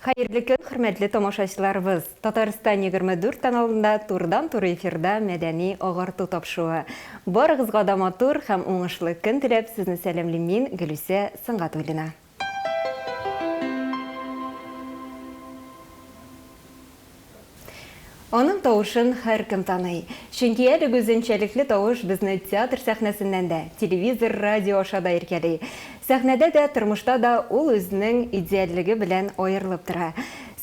Хәерле көн, хөрмәтле тамашачыларыбыз! Татарстан 24 каналында турыдан-туры эфирда мәдәни агарту тапшыруы. Барыгызга да матур һәм уңышлы көн теләп, сезне сәламлим мин, Гөлүсә Сөнгатуллина. Аның тавышын һәркем таный. Чөнки әлеге үзенчәлекле тавыш безне театр сәхнәсеннән дә, телевизор, радио аша да иркәли. Сәхнәдә дә, тормышта да ул үзенең идеальлеге белән аерылып тора.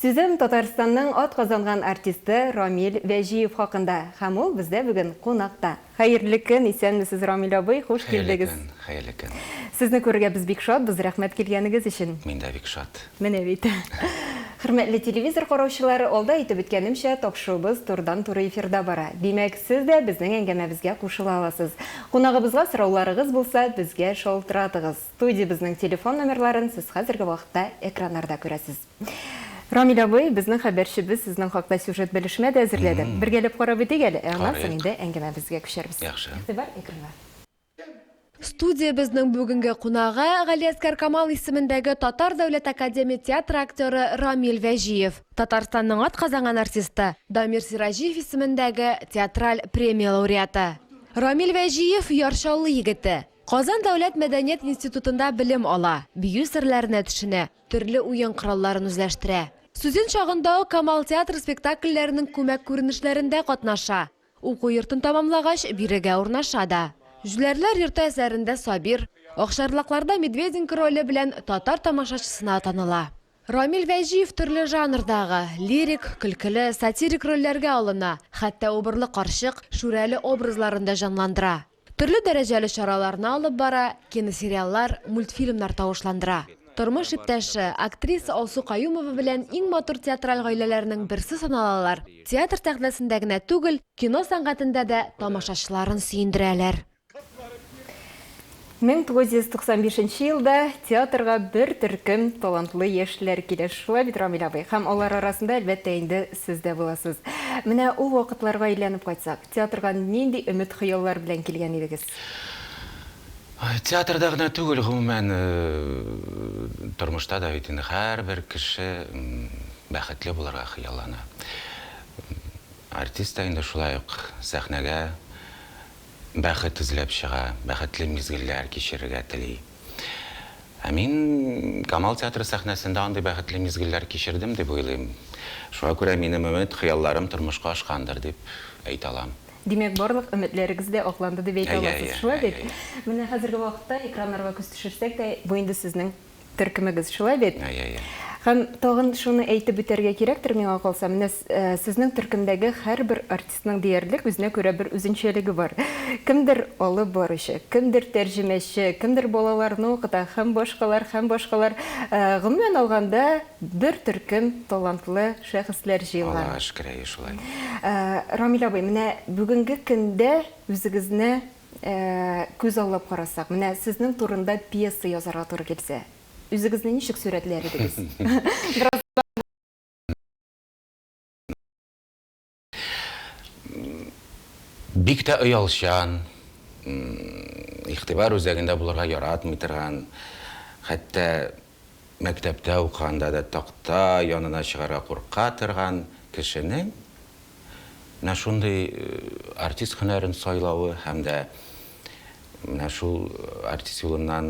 Сүзем Татарстанның атказанган артисты Рамил Вәҗиев хакында һәм ул бездә бүген кунакта. Хәерле көн, исәнмесез, Рамил абый, хуш Хәерле килдегез. көн, хәерле көн. Сезне күрергә без бик шатбыз, рәхмәт килгәнегез өчен. Мин дә бик шат. Менә бит. Хөрмәтле телевизор караучылар, алда әйтеп үткәнемчә, тапшыруыбыз турыдан-туры эфирда бара. Димәк, сез дә безнең әңгәмәбезгә кушыла аласыз. Кунагыбызга сорауларыгыз булса, безгә шалтыратыгыз. Студиябезнең телефон номерларын сез хәзерге вакытта экраннарда күрәсез. Рамил абый, безнең хәбәрчебез сезнең хакта сюжет-белешмә дә әзерләде. Бергәләп карап үтик әле, ә аннан соң инде әңгәмәбезгә күчәрбез. Яхшы. Игътибар экранга. Студиябезнең бүгенге кунагы, Галиәсгар Камал исемендәге Татар дәүләт академия театры актеры Рамил Вәҗиев, Татарстанның атказанган артисты, Дамир Сираҗиев исемендәге театраль премия лауреаты. Рамил Вәҗиев, Яр Чаллы егете. Казан дәүләт мәдәният институтында белем ала, бию серләренә төшенә. Төрле уен коралларын үзләштерә. Студент чагында ук Камал театры спектакльләренең күмәк күренешләрендә катнаша. Уку йортын тәмамлагач, бирегә урнаша да. Җүләрләр йорты әсәрендә Сабир, Акчарлакларда Медведенко роле белән татар тамашачысына таныла. Рамил Вәҗиев төрле жанрдагы, лирик, көлкеле, сатирик рольләргә алына, хәтта Убырлы карчык, Шүрәле образларын да җанландыра. Төрле дәрәҗәле чараларны алып бара, киносериаллар, мультфильмнар тавышландыра. Тормыш иптәше, актриса Алсу Каюмова белән иң матур театраль гаиләләрнең берсе саналалар, театр сәхнәсендә генә түгел, кино сәнгатендә дә тамашачыларын сөендерәләр. 1995 нче елда театрга бер төркем талантлы яшьләр килә. Шулай бит, Рамил абый? Һәм алар арасында, әлбәттә инде, сез дә буласыз. Менә ул вакытларга әйләнеп кайтсак, Театрга нинди өмет-хыяллар белән килгән идегез? Театрда гына түгел, гомумән, тормышта да бит инде һәрбер кеше бәхетле булырга хыяллана. Артист та инде шулай ук сәхнәгә бәхет эзләп чыга, бәхетле мизгелләр кичерергә тели. Ә мин Камал театры сәхнәсендә андый бәхетле мизгелләр кичердем дип уйлыйм. Шуңа күрә минем өмет, хыялларым тормышка ашкандыр дип әйтә алам. Димәк, барлык өметләрегез дә акланды дип әйтә Әйе, аласыз, әйе, шулай әйе, бит? әйе. Менә хәзерге вакытта экраннарга күз төшерсәк тә, бу инде сезнең төркемегез, шулай бит? Әйе, әйе. Һәм тагын шуны әйтеп үтәргә кирәктер, миңа калса, менә сезнең төркемдәге һәрбер артистның диярлек үзенә күрә бер үзенчәлеге бар. Кемдер алып баручы, кемдер тәрҗемәче, кемдер балаларны укыта һәм башкалар, һәм башкалар. Гомумән алганда, бер төркем талантлы шәхесләр җыелган. Аллага шөкер, әйе, шулай. Рамил абый, менә бүгенге көндә үзегезне күзаллап карасак, менә сезнең турында пьеса язарга туры килсә, үзегезне ничек сурәтләр идегез? Бераз Бик тә оялчан, игътибар үзәгендә булырга яратмый торган, хәтта мәктәптә укыганда да такта янына чыгарга курка торган кешенең Менә шундый артист һөнәрен сайлавы һәм дә менә шул артист юлыннан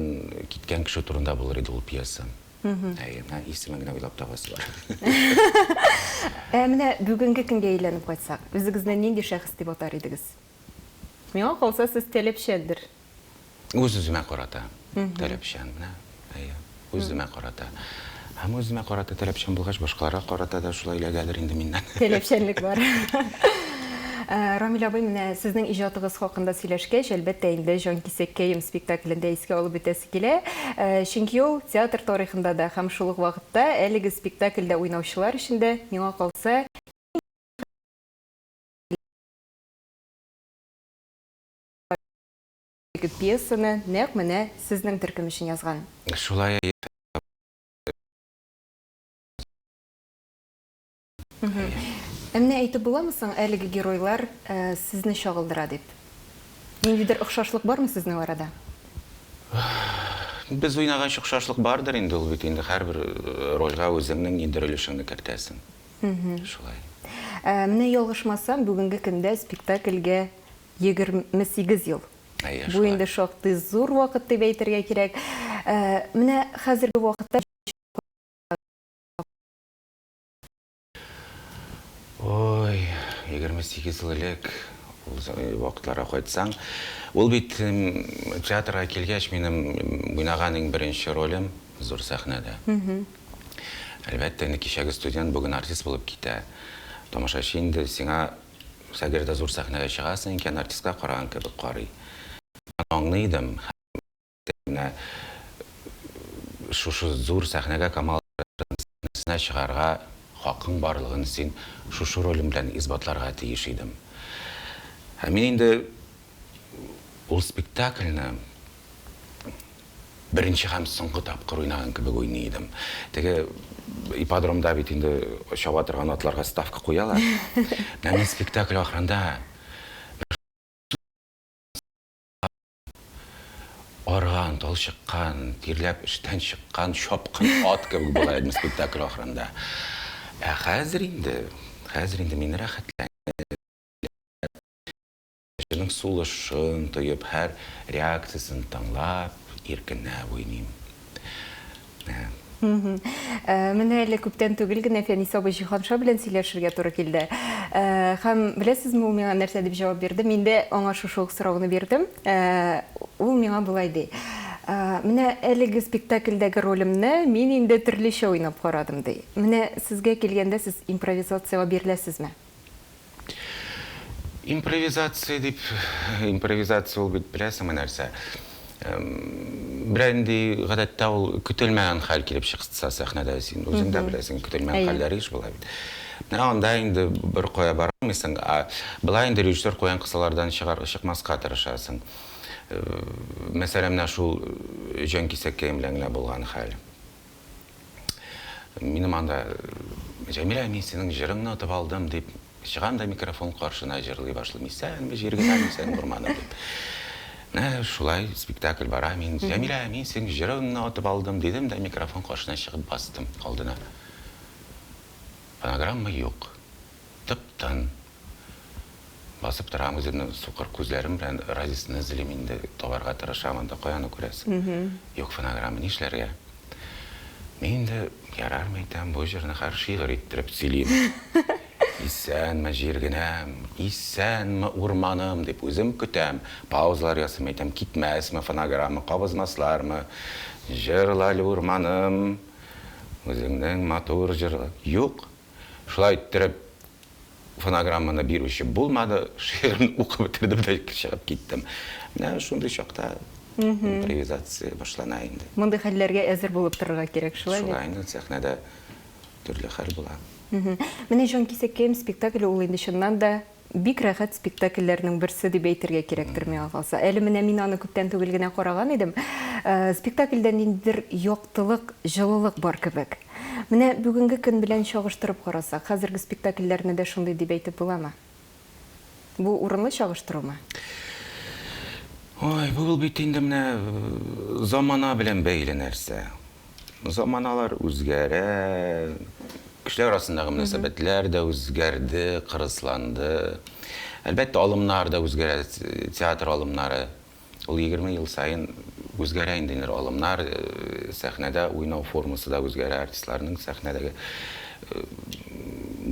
киткән кеше турында булыр иде ул пьеса. Әйе, менә исемен генә уйлап табасы бар. Ә менә бүгенге көнгә әйләнеп кайтсак, үзегезне нинди шәхес дип атар идегез? Миңа калса, сез таләпчәндер. Үз-үземә карата таләпчән, менә, әйе, үз-үземә карата. Һәм үз-үземә карата таләпчән булгач, башкаларга карата да шулай эләгәдер инде миннән. Таләпчәнлек бар. Рамил абый, менә сезнең иҗатыгыз хакында сөйләшкәч, әлбәттә инде Җанкисәккәем спектаклен дә искә алып үтәсе килә. Чөнки ул театр тарихында да һәм шул ук вакытта әлеге спектакльдә уйнаучылар өчен дә, миңа калса, Әлеге пьесаны нәкъ менә сезнең төркем өчен язган. Шулай. Ә менә әйтеп буламы соң, әлеге геройлар сезне чагылдыра дип? Ниндидер охшашлык бармы сезнең арада? без уйнагач охшашлык бардыр инде ул бит инде һәрбер рольгә үзеңнең ниндидер өлешеңне кертәсең. Шулай. Ә, менә ялгышмасам, бүгенге көндә спектакльгә 28 ел. Әйе, Бу шулай. инде шактый зур вакыт дип әйтергә кирәк. Ә, менә хәзерге вакытта Ой, 28 ел элек ул вакытларга кайтсаң, ул бит театрга килгәч минем уйнаган иң беренче ролем зур сәхнәдә. Әлбәттә, инде кичәге студент бүген артист булып китә. Тамашачы инде сиңа, әгәр дә зур сәхнәгә чыгасың икән, артистка караган кебек карый. Мин аңлый идем. Менә шушы зур сәхнәгә Камал сәхнәсенә чыгарга хакың барлыгын син шушы ролем белән исбатларга тиеш идем. Ә мин инде ул спектакльне беренче һәм соңгы тапкыр уйнаган кебек уйный идем. Теге ипподромда бит инде чаба торган атларга ставка куялар. Менә мин спектакль ахырында Арыган, талчыккан, тирләп эштән чыккан чапкын ат кебек була идем спектакль ахырында. Ә хәзер инде, хәзер инде мин рәхәтләнеп, кешенең сулышын тоеп, һәр реакциясен тыңлап, иркенләп уйныйм. Ә, менә әле күптән түгел генә Фәнис абый Җиһанша белән сөйләшергә туры килде. Ә, һәм беләсезме, ул миңа нәрсә дип җавап бирде? Мин дә аңа шушы ук сорауны бирдем. Ә, ул миңа болай ди. Ә, менә әлеге спектакльдәге ролемне мин инде төрлечә уйнап карадым, ди. Менә сезгә килгәндә, сез импровизациягә биреләсезме? Импровизация дип, импровизация ул бит беләсеңме нәрсә? Берәр нинди гадәттә ул көтелмәгән хәл килеп чыкса сәхнәдә, син үзең дә беләсең, көтелмәгән хәлләр еш була бит. Менә анда инде бер кая бара алмыйсың, ә болай инде режиссер куйган кысалардан чыгар, чыкмаска тырышасың. Мәсәлән, менә шул Җанкисәккәем белән генә булган хәл. Минем анда, Җәмилә, мин синең җырыңны отып алдым, дип чыгам да микрофон каршына җырлый башлыйм. Исәнме, җир генәм, исән урманым, дип. Менә шулай спектакль бара. Мин, Җәмилә, мин синең җырыңны отып алдым, дидем дә микрофон каршына чыгып бастым алдына. Фонограмма юк. Тып-тын. Басып торам, үземнең сукыр күзләрем белән Разисны эзлим инде, табарга тырышам, анда кая аны күрәсең. Юк фонограмма, нишләргә? Мин инде, ярар, мәйтәм, бу җырны хәзер шигырь иттереп сөйлим. Исәнме, җир генәм, исәнме, урманым, дип үзем көтәм, паузалар ясыйм, әйтәм, китмәсме фонограмма, кабызмаслармы? Җырла әле, урманым, үзеңнең матур җыр. Юк, шулай иттереп, Фонограмманы бирүче булмады, шигырен укып бетердем дә чыгып киттем. Менә шундый чакта импровизация башлана инде. Мондый хәлләргә әзер булып торырга кирәк, шулай бит? Шулай инде, сәхнәдә төрле хәл була. Менә Җанкисәккәем спектакле ул инде чыннан да бик рәхәт спектакльләрнең берсе дип әйтергә кирәктер миңа калса. Әле менә мин аны күптән түгел генә караган идем. Спектакльдә ниндидер яктылык, җылылык бар кебек. Менә бүгенге көн белән чагыштырып карасак, хәзерге спектакльләрне дә шундый дип әйтеп буламы? Бу урынлы чагыштырумы? Ой, бу ул бит инде менә замана белән бәйле нәрсә. Заманалар үзгәрә, кешеләр арасындагы мөнәсәбәтләр дә үзгәрде, кырысланды. Әлбәттә, алымнар да үзгәрә, театр алымнары. Ул 20 ел саен үзгәрә инде инде алымнар, сәхнәдә уйнау формасы да үзгәрә, артистларның сәхнәдәге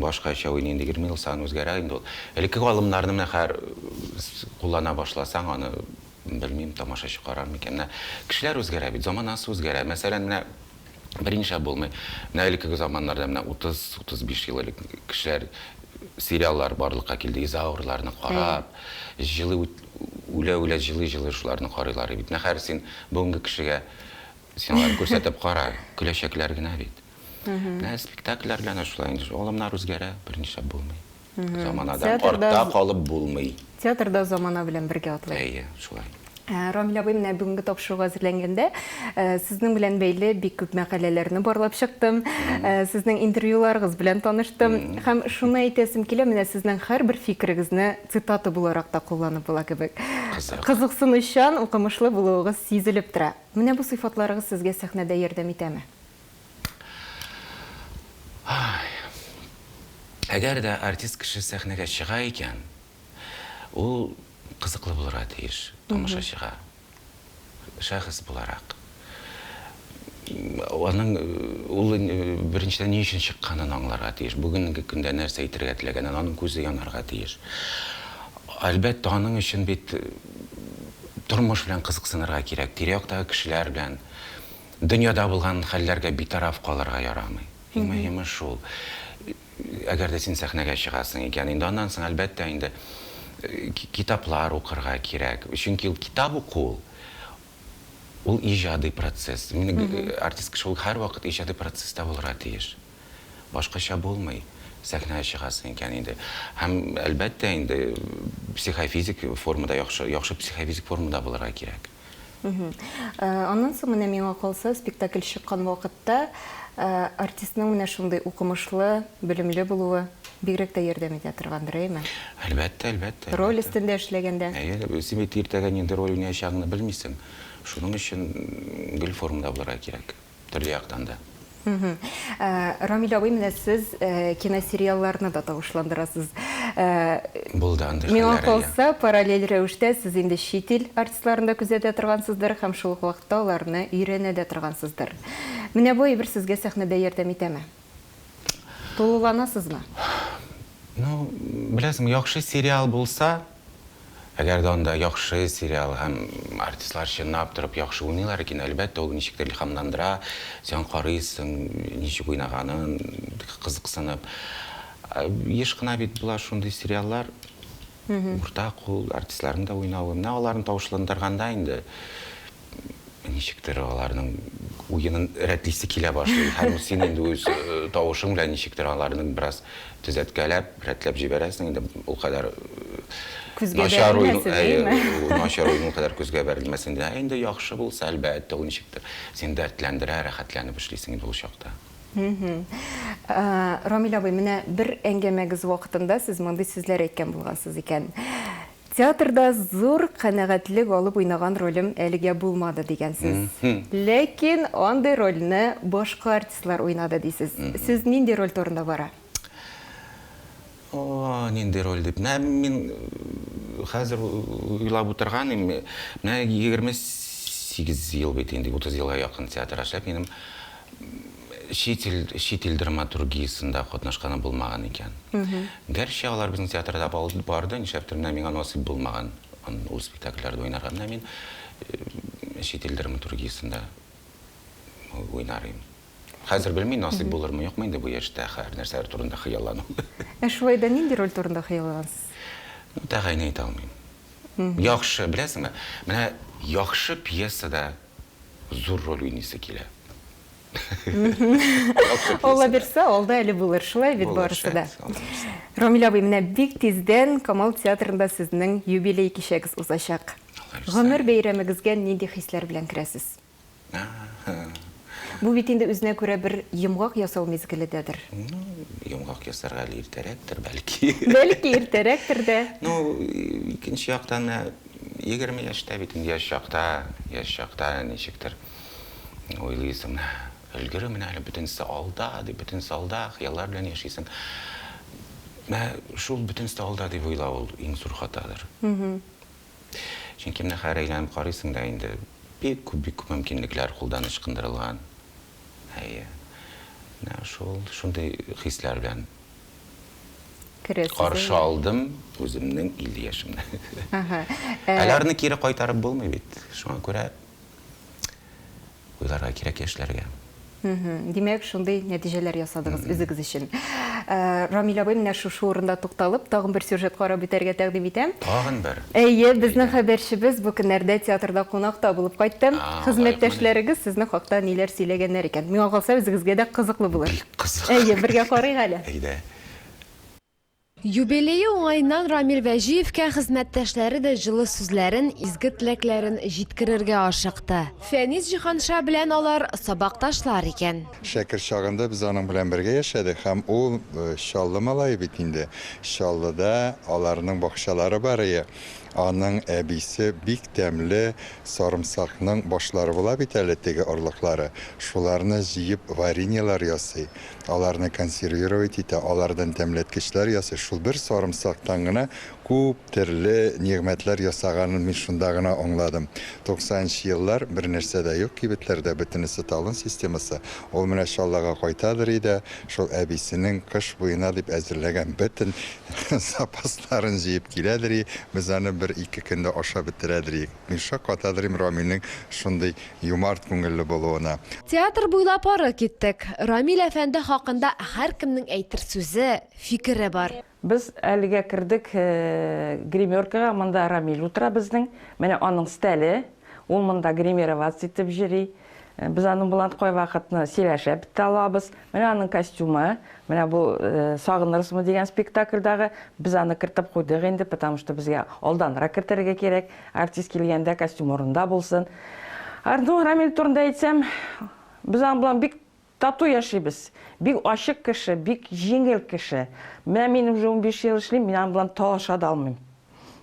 башкача уйный инде 20 ел саен үзгәрә инде ул. Элеккеге алымнарны менә хәзер куллана башласаң, аны белмим, тамашачы карар микән. Менә кешеләр үзгәрә бит, заманасы үзгәрә. Мәсәлән, менә Берничә булмый. Менә элеккеге заманнарда, менә 30-35 ел элек кешеләр сериаллар барлыкка килде, Изаурларны карап, җылый үлә-үлә җылый-җылый шуларны карыйлар бит. Менә хәзер син бүгенге кешегә син аларны күрсәтеп кара, көләчәкләр генә бит. Менә спектакльләр белән дә шулай инде, алымнар үзгәрә, берничә булмый. Заманадан артта калып булмый. Театрда замана белән бергә атлый. Әйе, шулай. Э, Рамил абый, менә бүгенге тапшыруга әзерләнгәндә, э, сезнең белән бәйле бик күп мәкаләләрне барлап чыктым, э, сезнең интервьюларыгыз белән таныштым һәм шуны әйтәсем килә, менә сезнең һәрбер фикерегезне цитата буларак та кулланып була кебек. Кызык. Кызыксынучан, укымышлы булуыгыз сизелеп тора. Менә бу сыйфатларыгыз сезгә сәхнәдә ярдәм итәме? Ай. Әгәр дә артист кеше сәхнәгә чыга икән, Ул кызыклы булырга тиеш тамашачыга, шәхес буларак. Аның ул беренчедән ни өчен чыкканын аңларга тиеш, бүгенге көндә нәрсә әйтергә теләгәнен, аның күзе янарга тиеш. Әлбәттә, аның өчен бит тормыш белән кызыксынырга кирәк, тирә-яктагы кешеләр белән, дөньяда булган хәлләргә битараф калырга ярамый. Иң мөһиме шул. Әгәр дә син сәхнәгә чыгасың икән, инде аннан соң, әлбәттә инде, китаплар укырга кирәк. Чөнки ул китап уку ул, ул иҗади процесс. Мин артист кеше ул һәрвакыт иҗади процесста булырга тиеш. Башкача булмый. Сәхнәгә чыгасың икән инде. Һәм, әлбәттә инде, психофизик формада яхшы, яхшы психофизик формада булырга кирәк. Аннан соң менә миңа калса, спектакль чыккан вакытта артистның менә шундый укымышлы, белемле булуы бигрәк тә ярдәм итә торгандыр, әйеме? Әлбәттә, әлбәттә. Роль өстендә эшләгәндә. Әйе, син бит иртәгә нинди роль уйнаячагыңны белмисең. Шуның өчен гел формада булырга кирәк. Төрле яктан да. Рамил абый, менә сез киносериалларны да тавышландырасыз. Булды андый хәлләр. Миңа калса, параллель рәвештә сез инде чит ил артистларын да күзәтә торгансыздыр һәм шул ук вакытта аларны өйрәнә дә торгансыздыр. Менә бу әйбер сезгә сәхнәдә ярдәм итәме? Тулыланасызмы? Ну, беләсең, яхшы сериал булса, әгәр дә анда яхшы сериал һәм артистлар чынлап торып яхшы уйныйлар икән, әлбәттә, ул ничектер илһамландыра, син карыйсың, ничек уйнаганын, кызыксынып. Еш кына бит була шундый сериаллар, урта кул артистларның да уйнавы. Менә аларны тавышландырганда инде ничектер аларның уенын рәтлисе килә башлый. Һәм син инде үз э, тавышың белән ничектер аларның бераз төзәткәләп, рәтләп җибәрәсең инде ул кадәр э, Күзгә начар уен, бәрелмәсен, әйе, әйеме? начар уен ул кадәр күзгә бәрелмәсен инде. Ә инде яхшы булса, әлбәттә, ул ничектер сине дәртләндерә, рәхәтләнеп эшлисең инде ул чакта. Э, Рамил абый, менә бер әңгәмәгез вакытында сез мондый сүзләр әйткән булгансыз икән. Театрда зур канәгатьлек алып уйнаган ролем әлегә булмады, дигәнсез. Ләкин андый рольне башка артистлар уйнады, дисез. Сүз нинди роль турында бара? О, нинди роль дип. Менә мин хәзер уйлап утырган идем. Менә 28 ел бит инде, 30 елга якын театрда эшләп, минем чит ил, чит ил драматургиясендә катнашканым булмаган икән. Гәрчә алар безнең театрда барды, нишләптер менә миңа насыйп булмаган ул спектакльләрдә уйнарга. Менә мин э, чит ил драматургиясендә уйнар идем. Хәзер белмим, насыйп булырмы, юкмы инде бу яшьтә һәр нәрсәләр турында хыяллану. Ә шулай да нинди роль турында хыялланасыз? Ну, тәгаен әйтә алмыйм. Яхшы, беләсеңме? Менә яхшы пьесада зур роль уйныйсы килә. Алла бирсә, алда әле булыр. Шулай бит барысы да. Рамил абый, менә бик тиздән Камал театрында сезнең юбилей кичәгез узачак. Гомер бәйрәмегезгә нинди хисләр белән керәсез? Бу бит инде үзенә күрә бер йомгак ясау мизгеле дәдер. Ну, йомгак ясарга әле иртәрәктер, бәлки. Бәлки иртәрәктер дә. Ну, икенче яктан, 20 яшьтә бит инде, яшь чакта, яшь чакта ничектер уйлыйсың, менә өлгерермен әле, бөтенесе алда дип, бөтенесе алда, хыяллар белән яшисең. Менә шул бөтенесе алда дип уйлау ул иң зур хатадыр. Чөнки менә хәзер әйләнеп карыйсың да инде, бик күп, бик күп мөмкинлекләр кулдан ычкындырылган. Әйе. Менә шул, шундый хисләр белән Керәсез, Каршы әйе. алдым үземнең 50 яшемне. Ага. Ә, Әле аны кире кайтарып булмый бит. Шуңа күрә уйларга кирәк яшьләргә. Мгм. Димәк, шундый нәтиҗәләр ясадыгыз үзегез өчен. Ә, Рамил абый, менә шушы урында тукталып, тагын бер сюжет карап үтәргә тәкъдим итәм. Тагын бер. Әйе, безнең Әйдә. хәбәрчебез бу көннәрдә театрда кунакта булып кайтты. А, лаеклы мени? Хезмәттәшләрегез сезнең хакта ниләр сөйләгәннәр икән? Миңа калса, үзегезгә дә кызыклы булыр. Бик кызык. Әйе, бергә карыйк әле. Әйдә. Юбилее уңаеннан Рамил Вәҗиевкә хезмәттәшләре дә җылы сүзләрен, изге теләкләрен җиткерергә ашыкты. Фәнис Җиһанша белән алар сабакташлар икән. Шәкерт чагында без аның белән бергә яшәдек һәм ул Чаллы малае бит инде. Чаллыда аларның бакчалары бар ие. Аның әбисе бик тәмле сарымсакның башлары була бит әле теге орлыклары, шуларны җыеп вареньелар ясый. Аларны консервировать итә, алардан тәмләткечләр ясый. Шул бер сарымсактан гына күп терле нигъмәтләр ясаганын мин шунда гына аңладым. Туксанынчы еллар, бер нәрсә дә юк кибетләрдә, бөтенесе талон системасы. Ул менә Чаллыга кайтадыр иде, шул әбисенең кыш буена дип әзерләгән бөтен запасларын җыеп киләдер и, без аны бер-ике көндә ашап бетерәдер идек. Мин шаккатадыр идем Рамилнең шундый юмарт күңелле булуына. Театр буйлап ары киттек. Рамил әфәнде хакында һәркемнең әйтер сүзе, фикере бар. Без әлегә кердек гримеркага, монда Рамил утыра безнең. Менә аның стәле, ул монда гримироваться итеп җөри. Без аның белән кайвакытны сөйләшеп тә алабыз. Менә аның костюмы, менә бу Сагынырсызмы дигән спектакльдагы, без аны кертеп куйдык инде, потому что безгә алданрак кертергә кирәк. Артист килгәндә костюм урында булсын. Ну, Рамил турында әйтсәм, без аның белән бик тату яшибез. Бик ачык кеше, бик җиңел кеше. Менә мин уже 15 ел эшлим, мин аның белән талаша да алмыйм.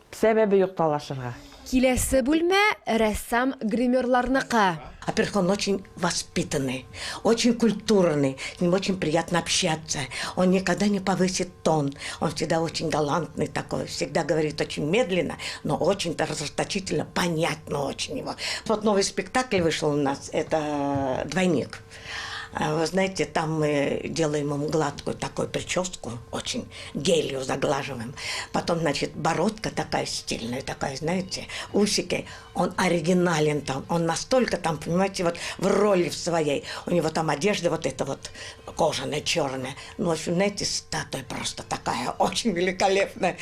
Сәбәбе юк талашырга. Киләсе бүлмә рәссам-гримерларныкы. Во-первых, он очень воспитанный, очень культурный, с ним очень приятно общаться. Он никогда не повысит тон, он всегда очень галантный такой, всегда говорит очень медленно, но очень расточительно, понятно очень его. Вот новый спектакль вышел у нас, это «Двойник». Вы знаете, там мы делаем ему гладкую такую прическу, очень гелью заглаживаем. Потом, значит, бородка такая стильная, такая, знаете, усики. Он оригинален там, он настолько там, понимаете, вот в роли в своей. У него там одежда вот эта вот кожаная, черная. Ну, в общем, знаете, статуя просто такая, очень великолепная.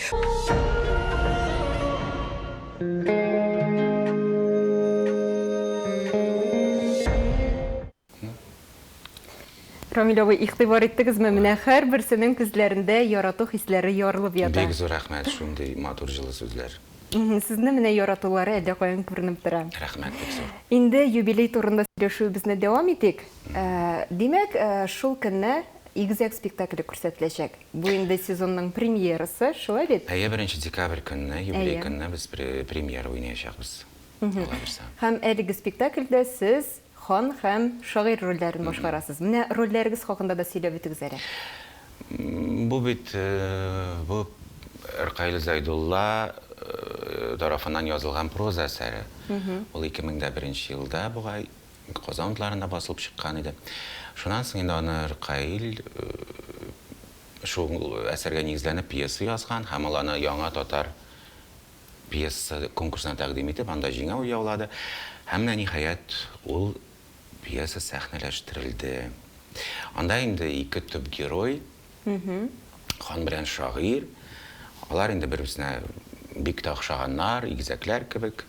Рамил абый, игътибар иттегезме, менә һәрберсенең күзләрендә ярату хисләре ярылып ята. Бик зур рәхмәт, шундый матур җылы сүзләр. Сезне менә яратулары әллә каян күренеп тора. Рәхмәт, бик зур. Инде юбилей турында сөйләшүебезне дәвам итик. Димәк, шул көнне Игезәк спектакле күрсәтеләчәк. Бу инде сезонның премьерасы, шулай бит? Әйе, беренче декабрь көнне, юбилей көнне без премьера уйнаячакбыз, Алла бирса. Һәм әлеге спектакльдә сез Хан һәм шагыйрь рольләрен башкарасыз. Менә рольләрегез хакында да сөйләп үтегез әле. Бу бит бу Ркаил Зәйдулла тарафыннан язылган проза әсәре. Ул 2001 елда бугай Казан утларында басылып чыккан иде. Шуннан соң инде аны Ркаил шул әсәргә нигезләнеп пьеса язган һәм ул аны яңа татар пьеса конкурсына тәкъдим итеп, анда җиңү яулады. Һәм менә, ниһаять, ул пьеса сәхнәләштерелде. Анда инде ике төп герой, хан белән шагыйрь. Алар инде бер-берсенә бик тә охшаганнар, игезәкләр кебек.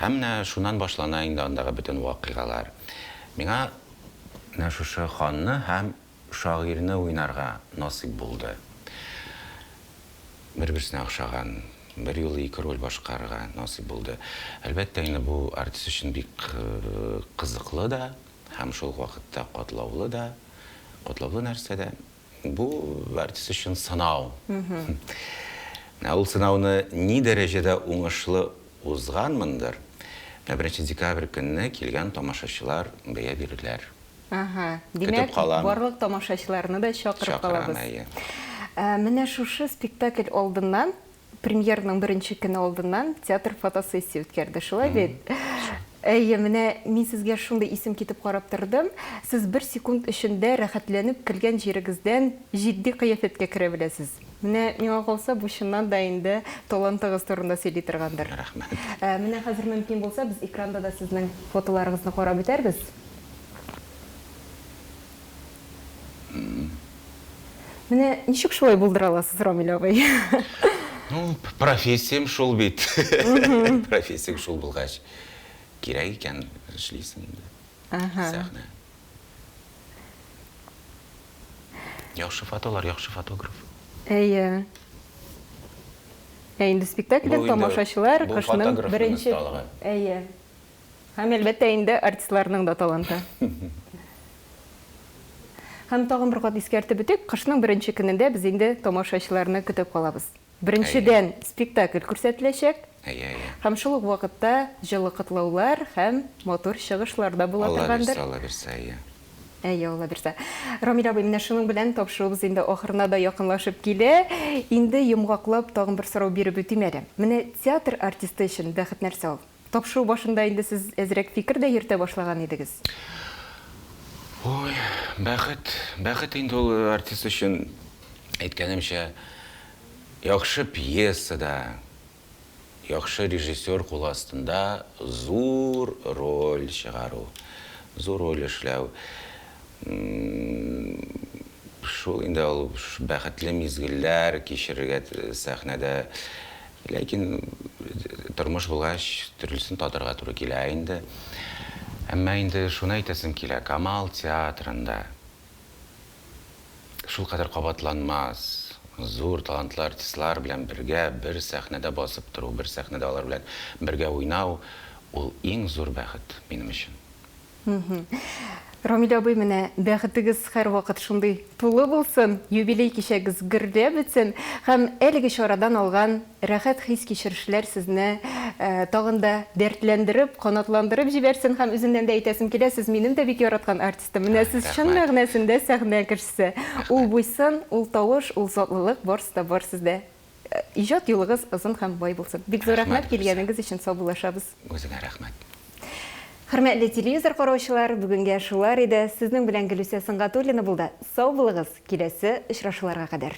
Һәм менә шуннан башлана инде андагы бөтен вакыйгалар. Миңа менә шушы ханны һәм шагыйрьне уйнарга насыйп булды. Бер-берсенә охшаган, берьюлы ике роль башкарырга насыйп булды. Әлбәттә инде, бу артист өчен бик кызыклы да һәм шул ук вакытта катлаулы да, катлаулы нәрсә дә. Бу артист өчен сынау. Менә ул сынауны ни дәрәҗәдә уңышлы узганмындыр, менә беренче декабрь көнне килгән тамашачылар бәя бирерләр. Ага, Көтеп димәк, калам. барлык тамашачыларны да чакырып Чакырам, калабыз. әйе. Ә, менә шушы спектакль алдыннан, премьераның беренче көне алдыннан театр фотосессия үткәрде, шулай бит? Әйе, менә мин сезгә шундый исем китеп карап тордым. Сез бер секунд эчендә рәхәтләнеп көлгән җирегездән җитди кыяфәткә керә беләсез. Менә миңа калса, бу чыннан да инде талантыгыз турында сөйли торгандыр. Рәхмәт. Ә, менә хәзер мөмкин булса, без экранда да сезнең фотоларыгызны карап үтәрбез. Менә ничек шулай булдыра аласыз, Рамил абый? Ну, профессиям шул бит. Профессиям шул булгач, кирәк икән, эшлисең инде. Сәхнә. Яхшы фотолар, яхшы фотограф. Әйе. Ә инде спектакльдән тамашачылар кышның беренче. Әйе. Һәм, әлбәттә инде, артистларның да таланты. Һәм тагын бер кат искәртеп үтик, кышның беренче көнендә без инде тамашачыларны көтеп калабыз. Беренчедән, спектакль күрсәтеләчәк. Әйе, әйе. Һәм шул ук вакытта җылы котлаулар һәм матур чыгышлар да була торгандыр. Алла бирсә, Алла бирсә, әйе. Әйе, Алла бирсә. Рамил абый, менә шуның белән тапшыруыбыз инде ахырына да якынлашып килә. Инде йомгаклап тагын бер сорау биреп үтим әле. Менә театр артисты өчен бәхет нәрсә ул? Тапшыру башында инде сез әзрәк фикер дә йөртә башлаган идегез. Ой, бәхет, бәхет инде ул артист өчен, әйткәнемчә, яхшы пьесада, яхшы режиссер кулы астында зур роль чыгару, зур роль эшләү. Шул инде ул бәхетле мизгелләр кичерергә сәхнәдә. Ләкин тормыш булгач, төрлесен татырга туры килә инде. Әмма инде шуны әйтәсем килә, Камал театрында шулкадәр кабатланмас, зур талантлы артистлар белән бергә бер сәхнәдә басып тору, бер сәхнәдә алар белән бергә уйнау, ул иң зур бәхет минем өчен. Рамил абый, менә бәхетегез һәрвакыт шундый тулы булсын, юбилей кичәгез гөрләп үтсен һәм әлеге чарадан алган рәхәт хис-кичерешләр сезне тагын да дәртләндереп, канатландырып җибәрсен һәм үземнән дә әйтәсем килә, сез минем дә бик яраткан артистым. Менә сез чын мәгънәсендә сәхнә кешесе. Ул буйсын, ул тавыш, ул затлылык, барысы да бар сездә. Иҗат юлыгыз озын һәм бай булсын. Бик зур рәхмәт, килгәнегез өчен, саубуллашабыз. Үзеңә рәхмәт. Хөрмәтле телевизор караучылар, бүгенгә шулар иде. Сезнең белән Гөлүсә Сөнгатуллина булды. Сау булыгыз, киләсе очрашуларга кадәр.